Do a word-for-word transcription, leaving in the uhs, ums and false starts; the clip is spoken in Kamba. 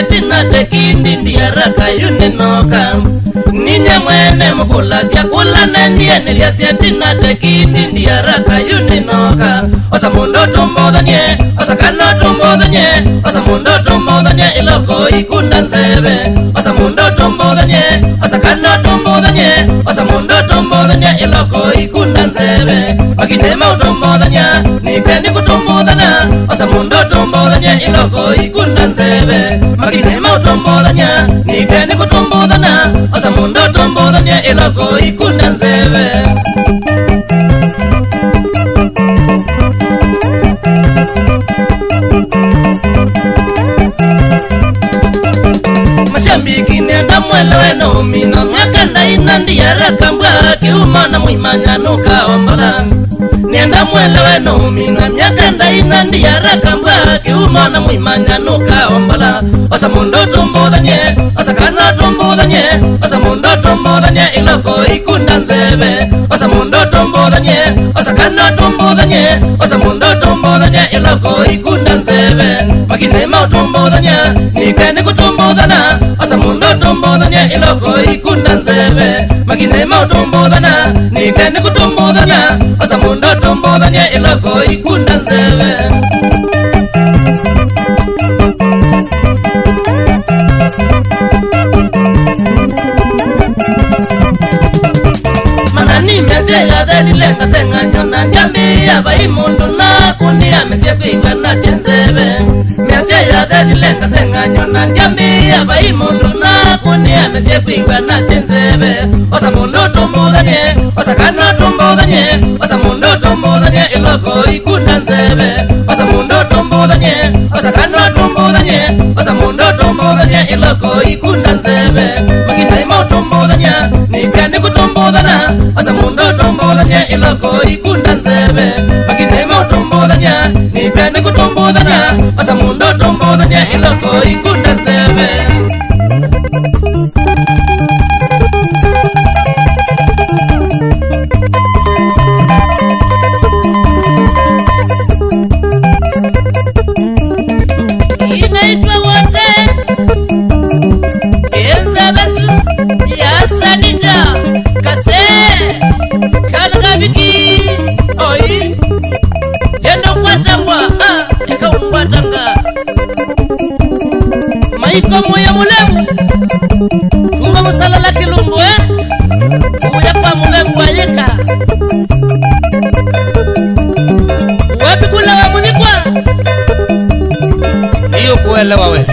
Tina tekindi ndiaraka yu ninoka. Ninye mwene mũkũlasya kũla nendienelya syetina tekindi ndiaraka yu ninoka. Osa mũndũ tũmbũthany'e, osa kana tũmbũthany'e, osa mũndũ tũmbũthany'e ĩloko ikunda nzeve. Osa mũndũ tũmbũthany'e, osa kana tũmbũthany'e, osa mũndũ tũmbũthany'e ĩloko ikunda nzeve. Makinyĩ maũtũmbũthany'a, nĩkeni kũtũmbũthana, osa mũndũ tũmbũthany'e ĩloko ikunda nzeve. Makinyĩ maũtũmbũthany'a, nĩkeni kũtũmbũthana, osa mũndũ tũmbũthany'e ĩloko ikunda nzeve. Mashambiki nenda mwelewe no mina myaka ndaina ndiaraka mbwa kiuma na mwimanya nukaombola. Nenda mwelewe no mina myaka ndaina ndiaraka mbwa kiuma na mwimanya nukaombola. Osa mũndũ tũmbũthany'e, osa kana tũmbũthany'e, osa mũndũ tũmbũthany'e ĩloko ikunda nzeve. Osa mũndũ tũmbũthany'e, osa kana tũmbũthany'e, osa mũndũ tũmbũthany'e ĩloko ikunda nzeve. Makinyĩ maũtũmbũthany'a, nĩkeni kũtũmbũthana, osa mũndũ tũmbũthany'e ĩloko ikunda nzeve. Makinyĩ maũtũmbũthana, nĩkeni kũtũmbũthany'a, osa mũndũ tũmbũthany'e ĩloko ikunda nzeve. Mana nĩ mĩasya yathelile ngaseng'any'o na ndyambĩĩa vai mũndũ nakũnĩa mĩsyĩ kwĩw'a nasye nzeve. Mĩasya yathelile ngaseng'any'o na ndyambĩĩa vai mũndũ nakũnĩa mĩsyĩ kwĩw'a nasye nzeve. Osa mũndũ tũmbũthany'e, osa kana tũmbũthany'e, osa mũndũ tũmbũthany'e ĩloko ikunda nzeve. Osa mũndũ tũmbũthany'e, osa kana tũmbũthany'e, osa mũndũ tũmbũthany'e ĩloko ikunda nzeve. Makinyĩ maũtũmbũthany'a, nĩkeni kũtũmbũthana, osa mũndũ tũmbũthany'e ĩloko ikunda nzeve. Makinyĩ maũtũmbũthany'a, nĩkeni kũtũmbũthana, osa mũndũ tũmbũthany'e ĩloko ikunda nzeve. Inaitwa wote. Enza basu ya sanita kase kana kabiki oi yendo kwatangwa ah, eka ungwatanga. Maiko moyo mulevu kuma musalala kilumbu eh? Kuya kwa mulevu wayika. Wapi kula wa munyikwa? Iyo kuelewa we.